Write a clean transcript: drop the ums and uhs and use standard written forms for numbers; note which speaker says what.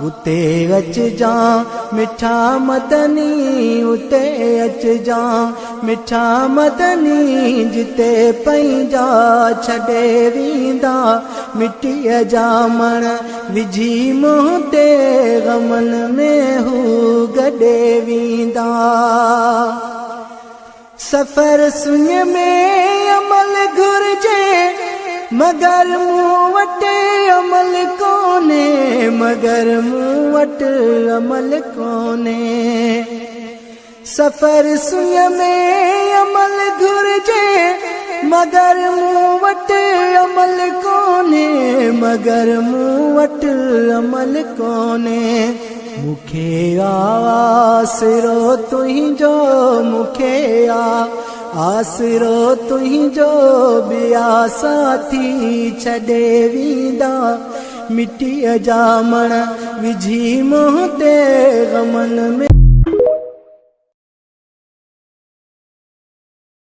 Speaker 1: اتي اچجان مٺا مدني اتي اچجان مٺا مدني جتي پنهنجا ڇڏي ويندا مٽيء جا مڻ وجهي منهن تي غمن ۾ هو گڏي ويندا. سفر سڃ ۾ عمل گهرجي، مگر مون وٽ عمل ڪونهي، مگر مون وٽ عمل ڪونهي. سفر سڃ ۾ عمل گهرجي، مگر مون وٽ عمل ڪونهي، مگر مون وٽ عمل ڪونهي. مون کي آ آسرو تنهنجو، مون کي آ آسرو تنهنجو، ٻيا ساٿي ڇڏي ويندا، مٽيء جا مڻ وجهي منهن تي غمن ۾.